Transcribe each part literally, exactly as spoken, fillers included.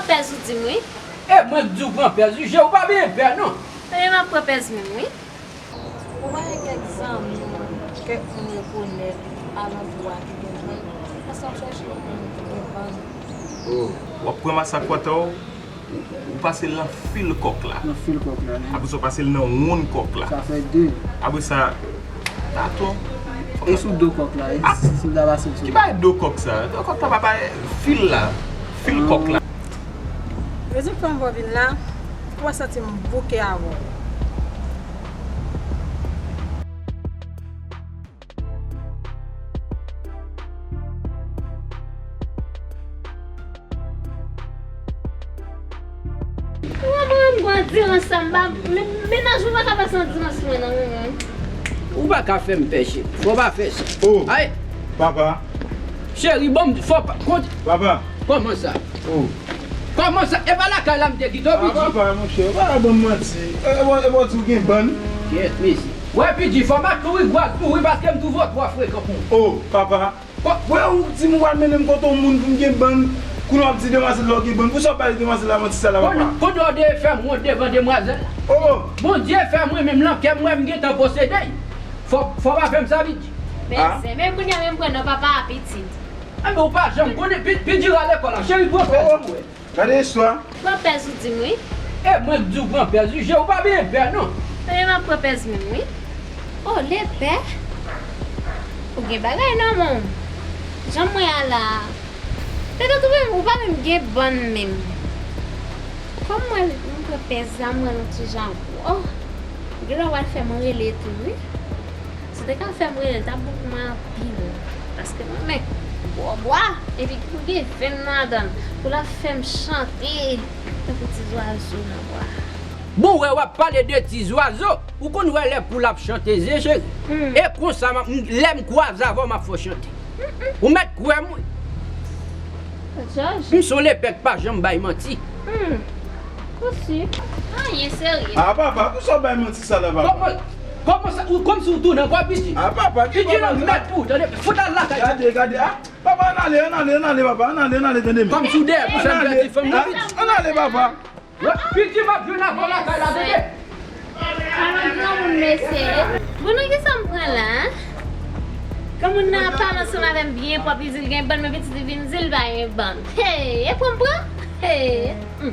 Pèz ou di m wi. E mwen k di w pran pèz wi, je w pa byen pè non. Ebyen m ap pran pèz menm wi. Ou pa gen kèk zanmi w, kèk moun rekonèt alantou a ki gen bann? Paske w ap chèche yon moun ki gen bann. Oh. W ap pran masak wata w, ou, ou pase l nan fil kòk la. Nan fil kòk la, wi. Apre sa, w pase l nan wonn kòk la. Sa fè de. Apre sa, taton. E sou do kòk la, e si m ta pase l sou. Ki bagay do kòk sa? Do kòk la pa bay fil la. Fil kòk la. Rezon k fè m voye w vin la, ou pa santi m bouke avè w. Ou wè mwen menm grandi ansanm, ba, men, mennaj mwen pa ka pase nan dimans mwen non, mwen menm. Ou pa ka fè m pè, cheri. Fò w pa fè sa. Oh. Ay. Papa. Cheri, bon, fò pa, kont. Papa. Kòman sa? Oh. Kòman sa? E pa lakay la m te kite w, ah, Pidji? Papa, monchè, ou pa ka ban m manti. E, e, bon, e, bon, di w gen bann. Kèt, mesi. Wè, Pidji, fò m a kouri, w a kouri, paske m twouve w twò frekan pou mwen. Oh, papa. Wè, ou di m ou pral mennen m kote yon moun pou m gen bann, kounye a w ap di demwazèl la w gen bann. Poukisa w bay demwazèl la manti sa la, papa? Kounye a w dwe fè m wont devan demwazèl la. Oh! Bondye fè mwen menm nan kè m wè m gentan posede. Fò, fò pa fè m sa, Pidji. Men, men kounye a menm pran nan papa a pitit. Enben, ou pa janm konnen, Pi-, Pidji rale kò la. Cheri, pran pèz pou wè. Gade istwa. Pran pèz ou di m wi. E mwen k di w pran pèz wi, je w pa byen pè non. Ebyen m ap pran pèz menm wi. Oh, lepè. Ou gen bagay nan men w. Jan mwen a la. Te ka twouve m, ou pa menm gen bann menm. Kòm mwen, m pran pèz la, m wè l yon ti jan gwo. Gen lè w al fè m rele tou wi. Si w te ka fè m rele, l t ap bon pou mwen anpil. Paske mwen, men, gwo bwa, epi pou gen venn ladan l, pou l ap fè m chante tankou ti zwazo nan bwa. Bon, wè, w ap pale de ti zwazo, ou konn wè lè poul ap chante, zye cheri. Hmm. E konsa, m ap, m, lè m kwaze avè w, m ap fè w chante. Ou mèt kwè m wi. Jòj. M se yon lepè k pa janm bay manti. Hmm. Ou si? Anyen serye. Ah, papa, poukisa w bay manti sa la, papa? Kòman, kòman sa, ou, kòmsi w tounen ankò, Pidji? Ah, papa, ki papa sa? Pidji nan mèt pou, tande, fout al lakay. Gade, gade, ah, papa, ann ale, ann ale, ann ale, papa, ann ale, ann ale, tande m. Kòmsi w dèyè pou fè m pèdi fanm nan, Pidji. Ann ale, papa. Pidji, m ap jwenn avè w lakay la, tande. Alò, granmoun mesye. Bon, nan kisa m pran la, en? Granmoun nan ap pale ansanm avè m byen pwòp, li di l gen bann, men pitit li vin di l pa gen bann. Hey, e pran m pran? Hey. Hmm.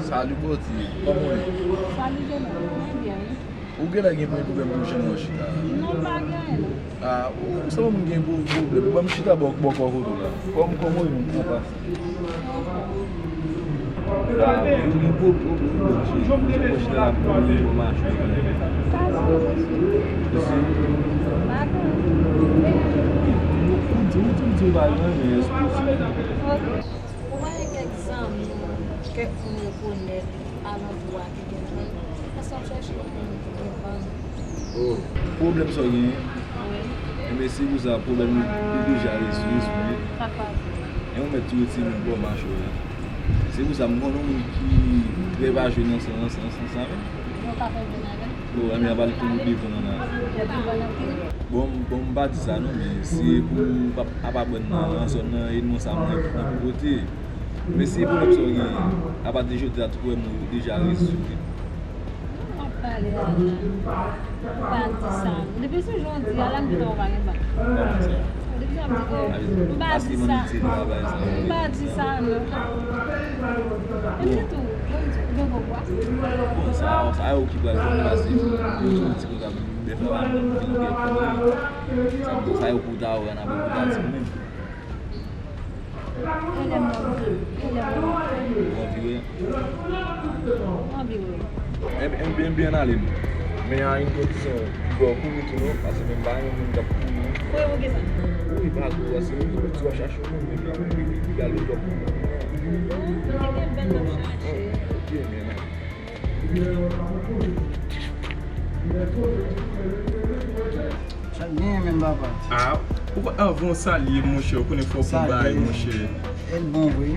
Salut Bòdye, kòman w ye? Salut Jeno, mwen byen wi. Ou genlè gen pwoblèm pou w janm wè chita la. Non, pa gen anyen non. Ah, ou sanble moun gen gwo pwoblèm. Ban m chita bò, bò kò kote w la. Kòm, kòman w ye menm? Kòman w pase? Ah, ou gen gwo pwoblèm, wi, wi, wi. Ou chita la pou w mache. Pa gen, mesye. Pa gen. Ou di, ou di, ou di w pa gen anyen, èske w di? Ok. Ou pa gen kèk zanmi w, kèk moun rekonèt alantou a ki gen bann? Paske w ap chèche yon moun ki gen bann. Oh, pwoblèm sa w genyen? Wi. Enben, se pou sa, pwoblèm yo, yo deja rezoud, rezoud. Sa k pase? E ou mèt tou retire moun bò mache w la. Se pou sa, m konn yon moun ki trè pa jwenn nan sans, nan sans, nan sans sa menm. Ou ka fè vin avè m? Bon, enben, a pa l tou devan nan la. Bon, bon, m pa di sa non, men se pou w pa, a pa bann nan, nan zòn nan, e non sa mwen ki nan pouvreté. Men se pwoblèm sa w genyen. Apati de jodi a, tout pwoblèm ou yo deja rezoud. Ou ap pale la, la. Ou pa di sa. Depi sou jan w di a la, m gentan wè w pa gen bann. Kòman sa? Depi jan w di ke m pa di sa. M pa di sa, non. E m di tou, bon, m di, ou gen gwo bwa. Bon, sa, sa yo ki pral fè m pase. Yo di m ti konsa, bèf la pa vin gen bèf. Sa, sa yo pou ta wè nan pou ta di menm. Anvi wè. Anvi wè. Ebyen, ebyen, ebyen, ale m. Men a yon kondisyon, pou w kouri tou non, paske menm pa yon moun k ap kouri. Kouri pou kisa? Wi, pa tou, paske yon moun di w ap chache yon moun, men li, li, li, li al lòt moun. Li gen bèl nan chache. Ok, men ale. Sa byen menm papa. Ah, ou pa, anvan w salye, monchè, ou konnen fò w pran bagay, monchè. El bon vre.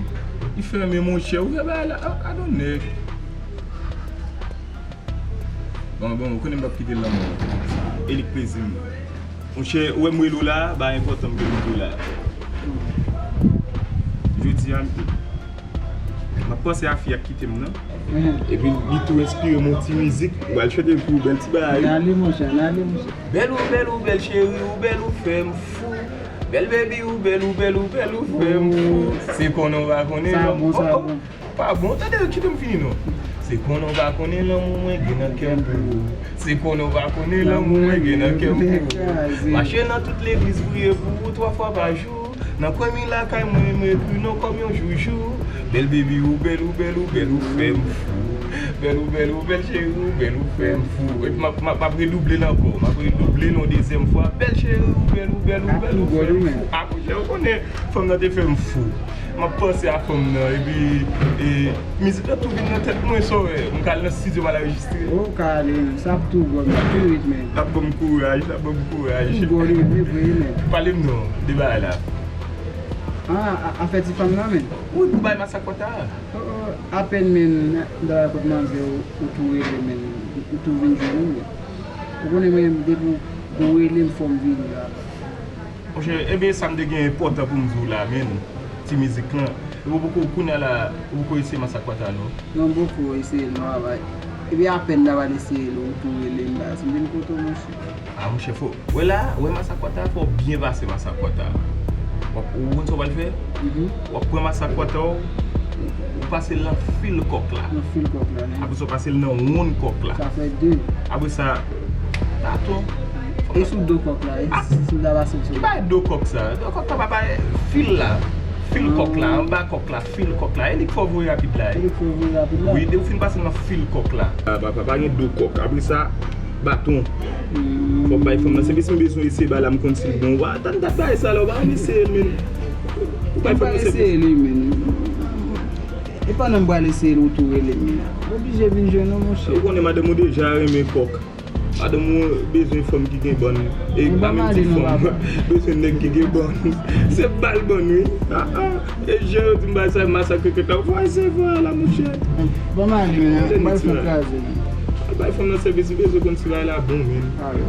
Li fèmen, monchè, ou fè bagay la, ah, I don't know. Bon, bon, ou konnen m p ap kite l nan men w. E li k plezi m. Monchè, ou wè m rele w la, bagay enpòtan m gen pou m di w la. Jodi a, m ap panse a fi a k kite m nan. Mhm. Epi li tou enspire m yon ti mizik. Mwen al chante pou bèl ti bagay. N ale, monchè, n ale, monchè. Bèl ou bèl, ou bèl cheri, ou bèl, ou fè m fou. Bèl baby, ou bèl, ou bèl, ou bèl, ou fè m fou. Se konnen w pa konnen. Sa bon, sa bon. Pa bon, tande, kite m fini non. Se konnen w pa konnen lanmou mwen gen nan kè m pou ou. Se konnen w pa konnen lanmou mwen gen nan kè m pou ou. Mache nan tout legliz, priye pou ou twa fwa pa jou. Nan kwen mi lakay mwen, m ekri non kòm yon joujou. Bèl baby, ou bèl, ou bèl, ou bèl, ou fè m fou. Bèl, ou bèl, ou bèl, cheri, ou bèl, ou fè m fou. Epi m ap, m ap, m ap redouble l ankò. M ap redouble l yon dezyèm fwa. Bèl cheri, ou bèl, ou bèl, ou bèl, ou fè m fou. Ah, monchè, ou konnen, fanm nan te fè m fou. M ap panse a fanm nan, epi, e, mizik la tou vin nan tèt mwen, sa w wè, m ka al nan estidyo, m al anrejistre. Ou ka ale, men sa ap tou bon, pi rit, men. L ap ban m kouraj, l ap ban m kouraj. Tou bon, li, li vre, men. Pale m non, de bagay la. Ah, a, afè ti fanm nan, men. Wi, pou bay masak pòta a. Oh, oh, apèn, men, m t al kot manzè, ou, ou tou rele, men, ou tou vin jwenn mwen, men. Ou konnen mwen, depi ou rele m, fò m vini la. Monchè, ebyen, sa m te gen enpòtan pou m di w la, men, ti mizik lan. Epi w poko, kounye a la, ou poko eseye masak pòta a non? Non, m poko eseye l non, papa. Epi apèn m t ap al eseye l, ou tou rele m la, si m vin kote w, monchè. Ah, monchè, fò, wè la, wè masak pòta, fò w byen pase masak pòta. W ap, ou konn sa w pral fè? Mhm. W ap pran masak pòta w, ou, ou pase l nan fil kòk la. Nan fil kòk la, wi. Apre sa, w pase l nan wonn kòk la. Sa fè de. Apre sa, baton. E sou do kòk la, e si, si m ta pase l sou. Ki bagay do kòk sa? Do kòk la pa bay fil la. Fil kòk la, anba kòk la, fil kòk la. E li k fè w voye rapid la, e. E li k fè w voye rapid la. Wi, depi w fin pase l nan fil kòk la. Ah, papa, pa gen do kòk. Apre sa, baton. Hmm. Fò w bay fanm nan sèvis, m bezwen eseye bagay la, m konn si l bon. Wa, tann dat bagay sa la, w pa konn eseye l, men. Ou bay fanm nan sèvis. M pral eseye li, men. E pandan m pral eseye l, ou tou rele m, men. M oblije vin jwenn ou, monchè. Ou konnen madanm ou deja renmen kòk. Madanm ou bezwen fanm ki gen bann. E pa menm ti fanm. Bezwen nèg ki gen bann. Se bal bann, wi. Ah, ah. E jan yo di m bay sa, masak kèkèt la. Ou fò eseye fò la, monchè. Bon, m ale, men. M pral fè kraze. Al bay fanm nan sèvis, m bezwen konn si bagay la bon, men. Ale.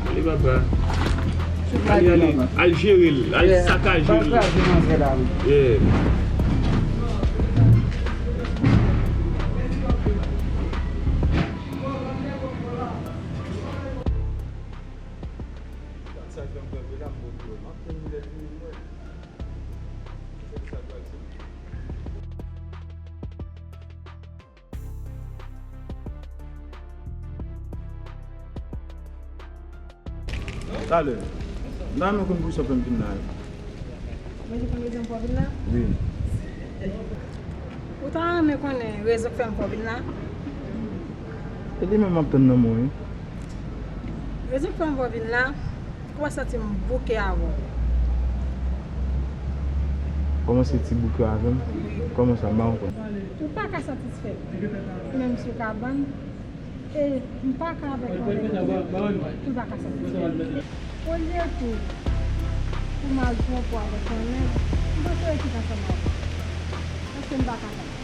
Ale, papa. Ale, ale. Al jere l. Al sakaje l. Yeah. Talè. M ta renmen konn poukisa w fè m vin la. Mwen te konn rezon pou w vin la? Wi. Ou ta renmen konnen rezon k fè m fè w vin la? E li menm m ap tann nan men w, wi. Rezon k fè m fè w vin la, ou pa santi m bouke avè w? Kòman se ti bouke avè m? Wi. Kòman sa, m pa konprann. Ou pa ka satisfè m, menm si w ka ban m. E m pa ka avèk yon nèg ki pa ka satisfè m. Olye tou pou m al twonpe w avèk yon nèg, m prefere kite ansanm avè w. Paske m pa ka sa.